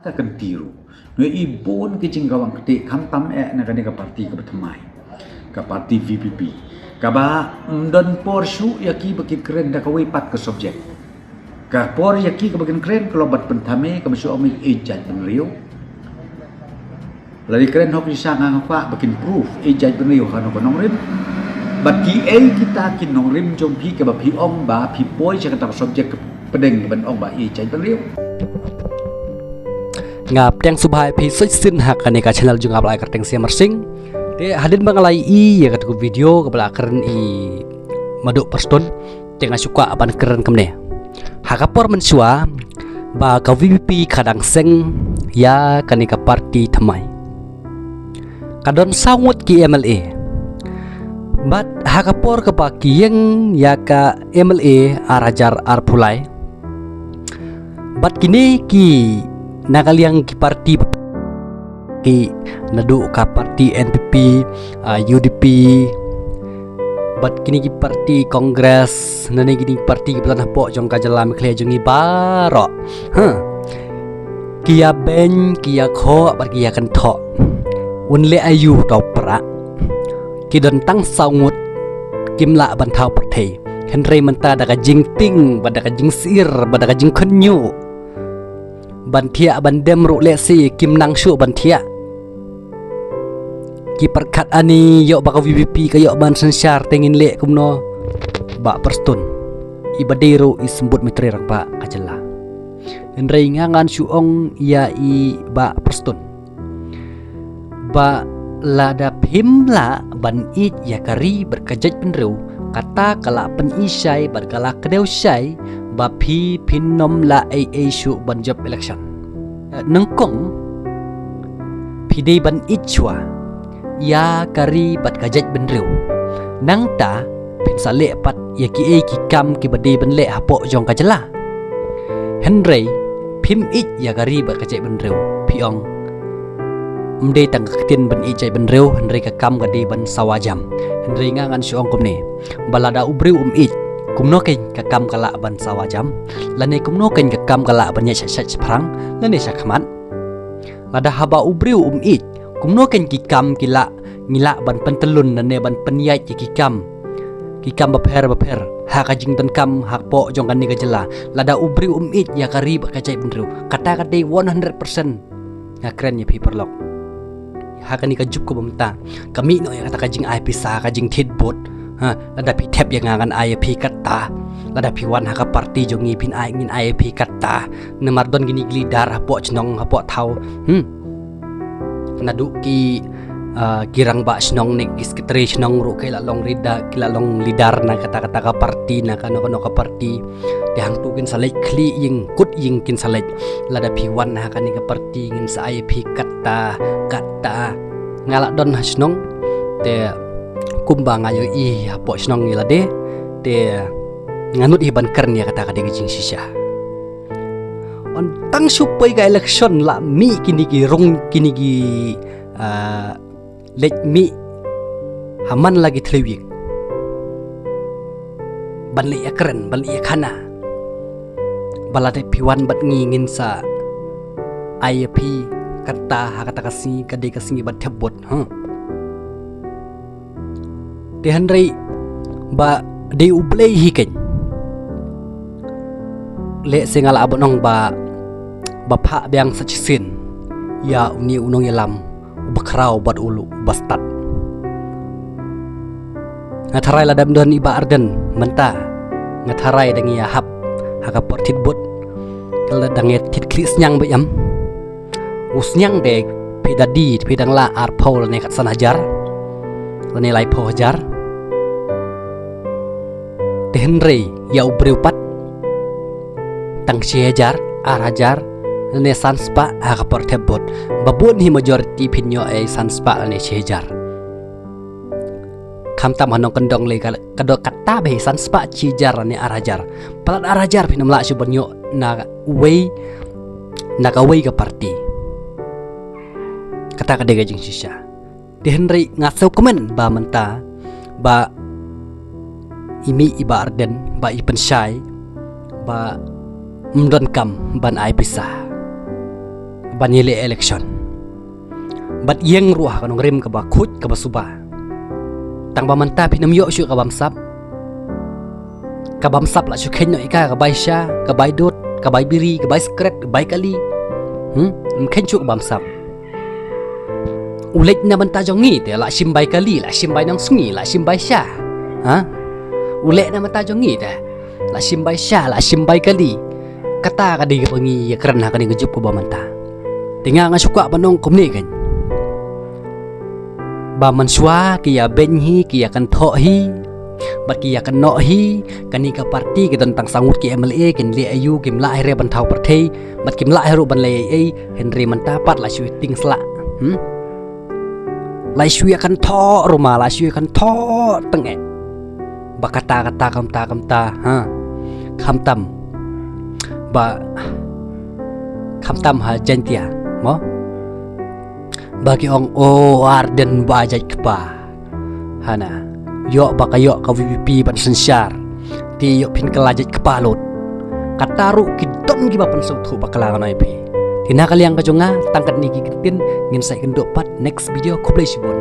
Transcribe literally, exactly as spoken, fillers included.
Ta kan tiru. Nga i bun ki jingkawang kti khamtam eh na kane ka parti kaba thymmai. Ka parti V P P. Kaba ym don por shuh ïa ki ba ki kren da kawei pat ka subject. Ka por ïa ki kaba kin kren ka long bad pynthame kaba shu ong ïeit jaitbynriew. Lada kren hok ïa sha nga nga kwah ba kin proof ïeit jaitbynriew ha no ka nongrim. Bad kiei kita ki nongrim jong phi kaba phi ong ba phi poi sha kata ka subject ka pdeng ban ong ba ïeit jaitbynriew. Nga pdiang sngewbha ïa phi shisien ha kane ka channel jong nga ba la ai kyrteng Siam Marsing. Te hadien ba nga la ïohi ïa kata ka video kaba la kren i Madu Prestone, te nga shu kwah ban kren kumne. Ha ka por mynshuwa ba ka V P P ka dang seng ïa kane ka parti thymmai, ka don saw ngut ki M L A. Bad ha ka por kaba ki ïeng ïa ka M L A ar hajar arphew lai, bad kine ki na ka liang ki parti, ki naduh ka parti N P P, ah, U D P, bad kine ki parti Congress, nangne kine ki parti kiba don hapoh jong ka jylla Meghalaya jong ngi baroh. Ha. Ki ïa beiñ, ki ïa khoh, bad ki ïa kynthoh. Un leh aïu uto u prah. Ki don tang saw ngut, kim lah ban thaw pyrthei. Hynrei mynta da ka jingtieng, bad da ka jingsyier, bad da ka jingkhynñiuh, ban thiah ban dem ruh lehse kim nang shuh ban thiah. Ki pyrkhat ani ïoh ba ka V P P ka ïoh ban synshar te ngin leh kumno. Bah Prestone, i ba dei ruh i symbud myntri rangbah ka jylla. Hynrei nga ngan shu ong ïa i Bah Prestone ba lada phim lah ban ïeit ïa ka ri bad ka jaitbynriew, kata ka la pyni shai bad ka la kdew shai ba phi phin ym lah ei ei shuh ban jop election. Eh, nyngkong phi dei ban ïeit shuwa ïa ka ri bad ka jaitbynriew. Nangta phin sa leh pat ïa kiei ki kam kiba dei ban leh hapoh jong ka jylla. Hynrei phim ïeit ïa ka ri bad ka jaitbynriew, phi ong, ym dei tang ka ktien ban ïeit jaitbynriew, hynrei ka kam ka dei ban sawa jam. Hynrei nga ngan shu ong kumne, ba lada u briew um ïeit, kumno keiñ ka kam ka lah ban sawa jam? Lane kumno keiñ ka kam ka lah ban ïaid sha, sha shaphrang lane sha khmat? Lada haba u briew um ïeit, kumno keiñ ki kam ki lah, ngi lah ban pyntyllun lane ban pynïaid ïa ki kam, ki kam bapher bapher ha ka jingdonkam hapoh jong kane ka jylla? Lada u briew um ïeit ïa ka ri bad ka jaitbynriew, kata ka dei one hundred percent. Nga kren ïa phi paralok, ha kane ka juk kaba mynta, ka mih noh ïa kata ka jingai pisa, ka jingthied vote. Ha, lada phi thep ïa nga ngan ai ïa phi kata. Lada phi wan ha ka parti jong ngi phin ai, ngin ai ïa phi kata. Namar don kine ki leader hapoh chnong, hapoh thaw. Hmm. Naduh ki, ah, ki rangbah chnong ne ki secretary chnong ruh ki la long leader, ki la long leader na kata kata ka parti, na kano kano ka parti. Te hangtu kin sa leit khlieh ïing kut ïing kin sa leit. Lada phi wan ha kane ka parti ngin sa ai ïa phi kata kata. Nga la don ha chnong, te kumba nga ïohi hapoh chnong ïa lade, te nga nud hi ban kren ïa kata ka dei ka jingshisha. Hynrei tang shu poi ka election la mih kine ki rung, kine ki, ah, leit mih ha man la ki thliew ïing ban leit ïakren, ban leit ïakhana. Ba lada phi wan bad ngi ngin sa ai ïa phi kata ha kata ka sngi, ka dei ka sngi ban thep vote, ha. Te hynrei ba dei U Blei hi keiñ. Lehse nga lah ban ong ba, ba phah biang sa shisien ïa une u nongïalam uba khraw bad u, uba stad. Nga tharai lada ym don i Bah Ardent mynta, nga tharai dang ïa hap ha ka por thied vote. Ka la dang ïa thied khlieh sniang ba ïam. U sniang te phi da die, phi dang lah arphew lane khatsan hajar lane laiphew hajar. Te hynrei ïa u briew pat tang shi hajar, ar hajar lane san spah ha ka por thep vote. Ba bun hi majority phin ïoh ei san spah lane shi hajar. Khamtam ha nongkyndong lei ka, ka dei kata ba hi san spah, shi hajar lane ar hajar. Palat ar hajar phin ym lah shuh ban ïoh na wei, na kawei ka parti. Kata ka dei ka jingshisha. Te hynrei nga sngewkmen ba mynta ba i mih i Bah Ardent ba i pynshai ba ym don kam ban ai pisa. ban ïaleh election. Bad ïeng ruh ha ka nongrim kaba khuid kaba suba. Tang ba mynta phin ym ïoh shuh ka bamsap. Ka bamsap la shu kheiñ noh ïa ka, ka bai sha, ka bai dud, ka bai biri, ka bai sikret, ka bai kali. Hmm? Ym kheiñ shuh ka bamsap. U leit na bynta jong ngi te la shim bai kali, la shim bai nongsngi, la shim bai sha. Ha? U leit na bynta jong ngi te la shim bai sha, la shim bai kali. Kata ka dei kaba ngi ïakren ha kane ka jup kaba mynta. Te nga nga shu kwah ban ong kumne kan. Ba mynshuwa ki ïa beiñ hi, ki ïa kynthoh hi, bad ki ïa kynnoh hi, kane ka party ka don tang saw ngut ki M L A, kin leh aïu, kim lah hi re ban thaw pyrthei, bad kim lah hi ruh ban leh ei ei, hynrei mynta pat la shu ïa tieng sla. Hmm? La shu ïa kynthoh ruh ma, la shu ïa kynthoh tang eh. Ba kata kata khamtam khamtam, ha. Khamtam. Ba khamtam ha Jaintia, mo? Ba ki ong, "O Ardent ba jait kpa." Hana. Ïoh ba ka ïoh ka V P P ban synshar. Te ïoh phin kylla jait kpa lut. Kata ruh ki don kiba pynsngewthuh bakla ngan ong ïa phi. Te na ka liang ka jong nga, tang katne ki kyntien, ngin sa ïakynduh pat next video, khublei shibun.